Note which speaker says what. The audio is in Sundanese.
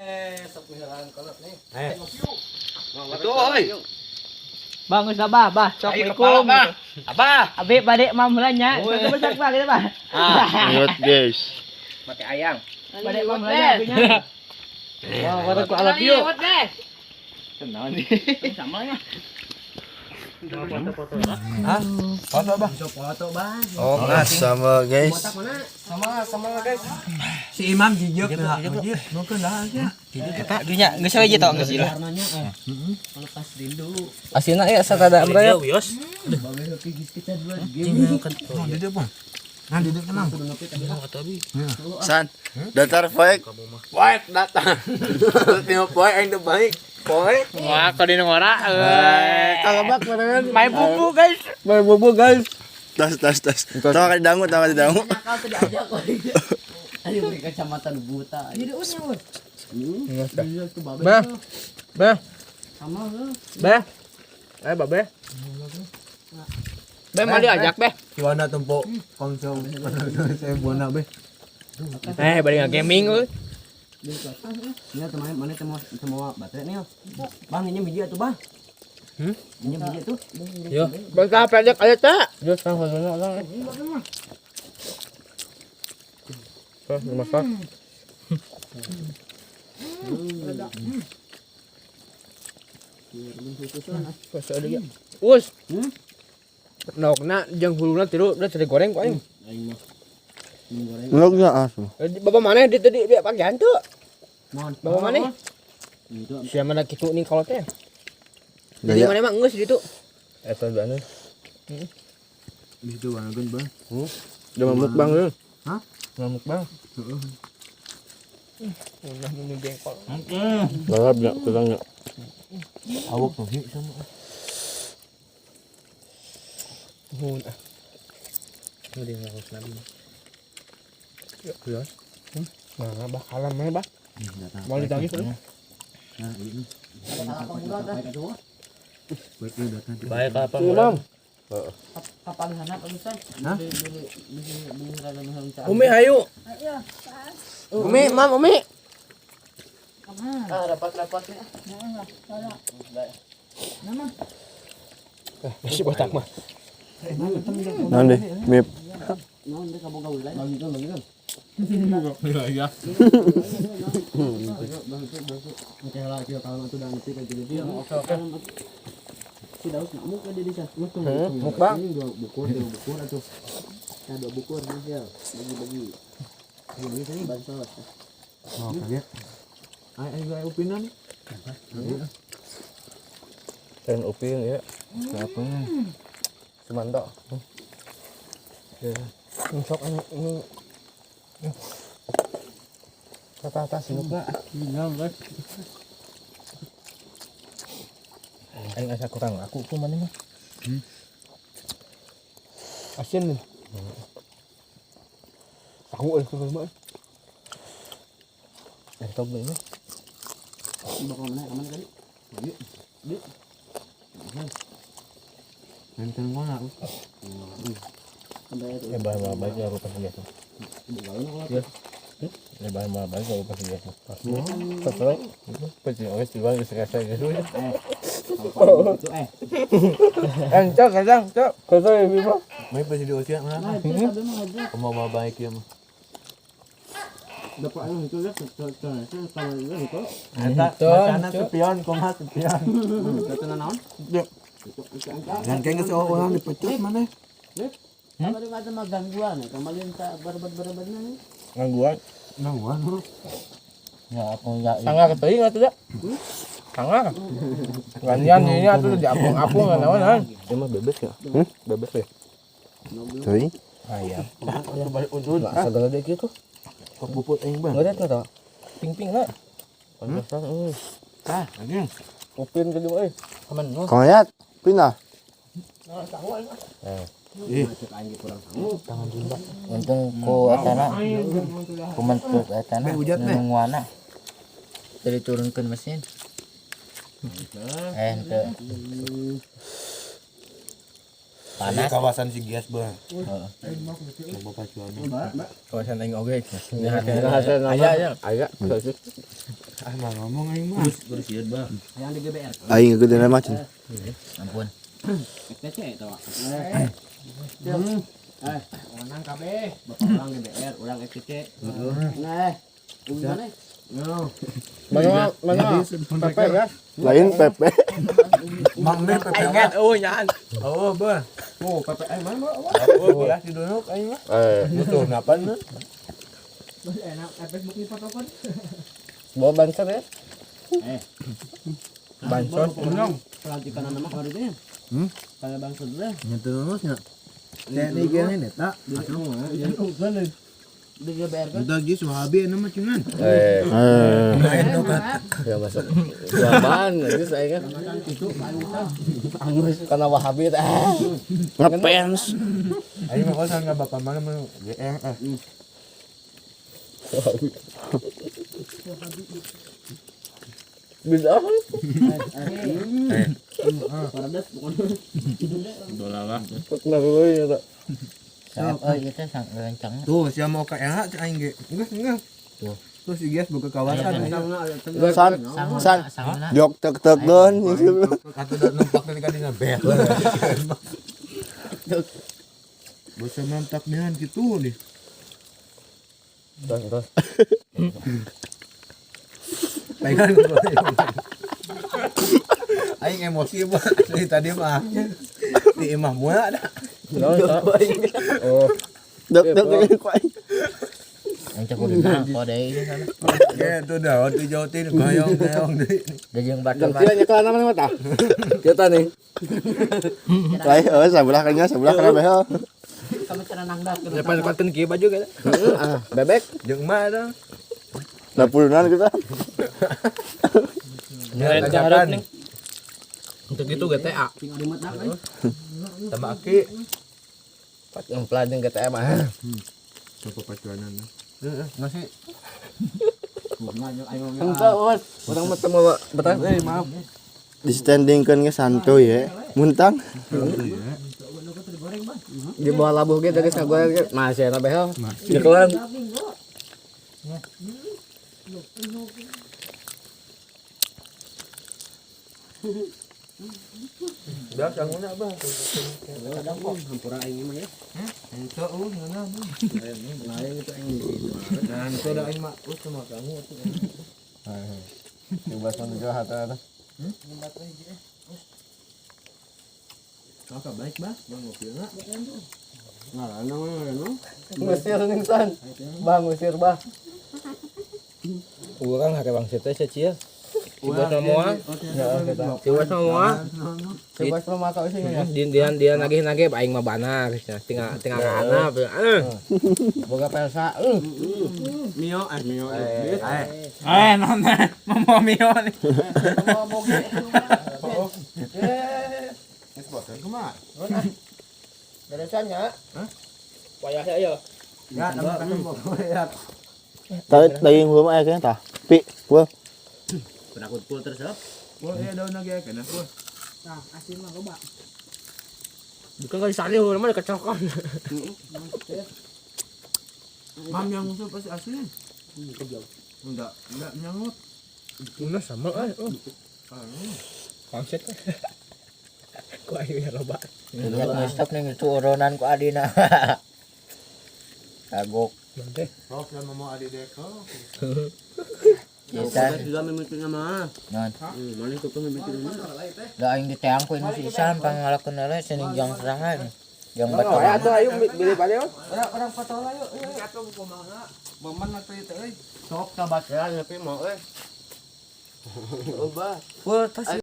Speaker 1: Eh.
Speaker 2: Betul, oi.
Speaker 3: Bang geus bah, bah.
Speaker 2: Ayo kepala,
Speaker 3: Assalamualaikum.
Speaker 2: Bah. Abah.
Speaker 3: Abi bade mam heula nya. Sok besar bah kita bah.
Speaker 4: Lihat guys.
Speaker 2: Mati ayang.
Speaker 3: Bade mam heula nya abi nya.
Speaker 2: Wah, wadah ku alat yuk.
Speaker 3: Tenang nih. Sama nya.
Speaker 1: Hah? Foto, Bah.
Speaker 3: Foto bah.
Speaker 1: Oh,
Speaker 4: Sama guys.
Speaker 1: Sama sama guys. Si Imam jijik lah. Jijik, mungkin lah aja.
Speaker 2: Eta dunya geus we tau geus lah.
Speaker 3: Melepas rindu.
Speaker 2: Asina ya satada amraya.
Speaker 1: Oh, duduk pun. Nah, duduk tenang.
Speaker 4: San, datar poek.
Speaker 1: Poek datang. Tengok poek yang terbaik. Poek.
Speaker 2: Wah, kau di ngora euy.
Speaker 1: Kalau bak kemarin
Speaker 2: Main bubu guys.
Speaker 1: main bobo guys.
Speaker 4: Tas tas tas. Tahu kali dangu, tahu kali dangu.
Speaker 3: Nakal tadi aja kok. Ayo pakai kacamata buta. Jadi usnya.
Speaker 2: Bah. Bah.
Speaker 3: Sama lu.
Speaker 2: Bah. Eh, babe. Bah, mau diajak, Bah.
Speaker 1: Gimana tumpuk konsol saya buana be.
Speaker 2: Eh, bari gaming euy.
Speaker 3: Ini teman mana temu semua baterai nih. Bang ini biji atuh, Bang.
Speaker 2: Hmm?
Speaker 3: Ini biji tuh.
Speaker 2: Yo, bangsa pendek aja tak? Yo, sekarang fotonya orang. Eh, masak. Kasih ada ya. Us. Nokna jeung huluna tilu udah cari goreng ku aing.
Speaker 4: Ngeloknya asu.
Speaker 2: Bapak mana di tadi dia pakai hantu?
Speaker 3: Mohon.
Speaker 2: Bapak mana?
Speaker 3: Itu
Speaker 2: Siapa mana kitu nih kalau teh? Jadi
Speaker 4: Gaya.
Speaker 2: mana emang geus di ditu?
Speaker 1: Eta bana. Di situ bana kan, Bang.
Speaker 2: Udah mukbang lu.
Speaker 1: Hah?
Speaker 2: Udah mukbang. Udah nunggu jengkol.
Speaker 4: Lalap ya, tulangnya.
Speaker 1: Awak tuh hi sama.
Speaker 2: Nuhun ah. Udah nggak nabi. Ya, ya. Nah, bah kalam mana bah? Mau ditagih kan?
Speaker 1: Baik apa?
Speaker 2: Imam.
Speaker 3: kapal sana bagusan.
Speaker 1: Hah?
Speaker 3: Beli beli beli beli
Speaker 2: Umi ayo. Umi, Mam, Umi.
Speaker 3: Ah, rapat-rapatnya.
Speaker 2: Masih botak mah.
Speaker 4: Nanti, mip.
Speaker 3: Naon deh kaboga wilayah. Bagi itu, bagi itu.
Speaker 1: Iya.
Speaker 3: Oke lah, kita kalau itu udah ngerti kayak gitu. Oke, oke. Si Daus ngamuk kan dia di sana.
Speaker 2: Mukbang.
Speaker 3: Ini dua bukur atuh. Nah, dua bukur nih ya. Bagi-bagi. Bagi sini bansos.
Speaker 1: Oh, kaget. Ayo ayo ayo upina nih.
Speaker 2: Dan upin ya. Apa? Semandok. Sok ini. Kata-kata sinukna. Aing asa kurang aku ku mana mah. Asin nih. Tahu eh kurang mah. Entog ini.
Speaker 3: Bakal mana aman kali?
Speaker 1: Nenten mana?
Speaker 3: Sampai itu.
Speaker 2: Eh bahan baik ya aku pasti biasa. Ya. Eh bahan baik aku pasti biasa. Pasti. Sesuai. Pasti oke sih bang sekasa gitu.
Speaker 3: Itu eh.
Speaker 2: Encok kadang cok. Kau ya bima.
Speaker 1: Mai pasti di usia mana? Mau mau baik ya mah.
Speaker 3: Dapat anu itu ya, kalau itu.
Speaker 1: Eta macana sepion, kumaha sepion.
Speaker 3: Kata naon?
Speaker 1: Dan kayaknya seorang dipecut mana?
Speaker 3: Kemarin ada mah gangguan ya, kemarin tak berbat-berbatnya nih.
Speaker 2: Gangguan.
Speaker 1: Gangguan bro.
Speaker 2: Ya aku enggak. Sangar teuing atuh da. Sangar. Gantian ini atuh diapung-apung naon naon. Ini mah bebas ya? Bebas ya?
Speaker 4: Cuy.
Speaker 2: Ayam. Untun. Segala deh gitu.
Speaker 1: Kok puput aing bang.
Speaker 2: Enggak ada tuh. Ping-ping lah. Pantesan euy.
Speaker 1: Ah, lagi.
Speaker 2: Upin ke euy. Aman nu.
Speaker 4: Kau lihat, pindah.
Speaker 1: Ih,
Speaker 5: Untung ku etana ku mentuk etana
Speaker 1: Beh, hujat, beh.
Speaker 5: nungguana jadi turunkan mesin eh henteu. Panas.
Speaker 1: Kawasan si Gias bah.
Speaker 5: Heeh.
Speaker 2: Kawasan aing oge. Aya ya, aya.
Speaker 1: Ah mah ngomong aing mah.
Speaker 3: Terus ieu bah. Yang di GBR.
Speaker 4: Aing gede nama cen.
Speaker 5: Ampun.
Speaker 3: FTC itu. Orang KB, bapak orang GBR, orang FTC. Nah, gimana?
Speaker 2: Mana mana Pepe ya?
Speaker 4: Lain Pepe.
Speaker 1: Mang nih Pepe.
Speaker 2: Ingat oh nyan.
Speaker 1: Oh bah.
Speaker 2: Oh Pepe aing mana?
Speaker 1: Oh Gias di dunuk aing mah.
Speaker 4: Eh,
Speaker 1: Butuh napan mah.
Speaker 3: Enak, Facebook ni foto-foto.
Speaker 2: Bawa banser ya? Bansos.
Speaker 3: Pelantikan nama hari ini. Kalau bangsa dulu.
Speaker 1: Nyentuh nusnya. TNI gini nih tak.
Speaker 3: Di GBR kan.
Speaker 1: Udah gitu Wahabi nama cuman.
Speaker 2: Eh,
Speaker 4: eh.
Speaker 2: ya masuk. Zaman itu saya kan. Angus karena Wahabi teh.
Speaker 4: Ngefans.
Speaker 1: Aing mah kosan ka bapak mana mah GR ah.
Speaker 2: Bisa.
Speaker 3: Parades bukan.
Speaker 2: Kenapa lu ya tak?
Speaker 5: Saya oh ieu teh sang rencang.
Speaker 1: Tuh, siapa mau ke LH aing ge. Enggak, enggak.
Speaker 5: Tuh.
Speaker 1: Tuh si Gias buka kawasan.
Speaker 4: San, san.
Speaker 5: Sanguna.
Speaker 4: Jok tek tek don.
Speaker 1: Atau udah numpak dari kadina bel. Bocah mantap nian gitu nih.
Speaker 2: Terus terus.
Speaker 1: Pegang. Aing emosi mah dari tadi mah. Di imah moal ada.
Speaker 2: Oh,
Speaker 4: Dek dek dek ku aing.
Speaker 5: Yang cek kudu nangko deui ini sana.
Speaker 1: Ya itu dah waktu jauh tin goyong goyong deui.
Speaker 5: Da jeung batur
Speaker 2: jam tia nyekelan mana mata? Kita nih.
Speaker 4: Lain eh sebelah kayaknya sebelah kana behel.
Speaker 3: Kamu cara nangdak.
Speaker 2: Depan kuatkeun kieu baju kan. Bebek.
Speaker 1: Jeung mah dah.
Speaker 4: Napulunan kita.
Speaker 1: Tanjakan
Speaker 2: Untuk itu GTA.
Speaker 3: Tinggal di mata kan.
Speaker 1: sama aki.
Speaker 2: Pat yang pelan GTA mah.
Speaker 1: Coba pacuanan. Heeh, nasi.
Speaker 2: Entah, Bos. Urang mah teu mau betah euy, maaf.
Speaker 4: Di standingkeun ge santuy ya. Muntang.
Speaker 2: Di bawah labuh ge tadi sagoreng ge masih enak behel. Nyekelan.
Speaker 1: Dah sanguna bah.
Speaker 3: Hampura aing mah ya.
Speaker 1: Ente uh ngeunah mah.
Speaker 3: Lain itu aing.
Speaker 1: Nah, ente da aing mah uh cuma kamu atuh.
Speaker 4: Coba sama juga hata hata.
Speaker 1: Kakak baik bah, bang ngopi na.
Speaker 3: Ngaranna mah ngaranna.
Speaker 2: Ngusir ning san. Bah ngusir bah. Urang hake bang teh sia. Si bos semua, si bos semua, si bos semua kau sih ya. Dia dia nagih-nagih aing mah bana, tinggal tinggal kana. Boga pelsa,
Speaker 3: Mio eh mio.
Speaker 2: Eh, non, mau mio nih.
Speaker 1: Geus bosan kumaha?
Speaker 2: Beresannya. Wayah ya.
Speaker 1: Ya, tambah ketemu ya.
Speaker 4: Tapi daging gua mah aya tah. Pi, gua.
Speaker 3: Penakut pul terus.
Speaker 1: Wah, iya daun lagi ya kena gua.
Speaker 3: Nah, asin mah loba.
Speaker 2: Bukan kali sari urang mah dikecokan.
Speaker 1: Mam yang musuh pasti asin. Enggak, enggak nyangut.
Speaker 2: Tuna sama ah. Pangset. Ku aing ya loba.
Speaker 5: Lihat ngestop nih itu urunan ku adina. Kagok.
Speaker 2: Nanti.
Speaker 1: Sok yang mau adik deko.
Speaker 5: Isan.
Speaker 3: Juga memimpin mah.
Speaker 5: Non.
Speaker 3: Mana itu tuh memimpin mah.
Speaker 5: Da aing diteang ku ini si Isan pangalakeun heula sini jang serangan. Jang batur.
Speaker 2: Ya atuh ayo beli pada yo.
Speaker 1: Orang patola yuk. Atuh kumaha? Momen atuh ieu teh euy.
Speaker 2: Sok tabat ya tapi mau eh.
Speaker 1: Wah, tas.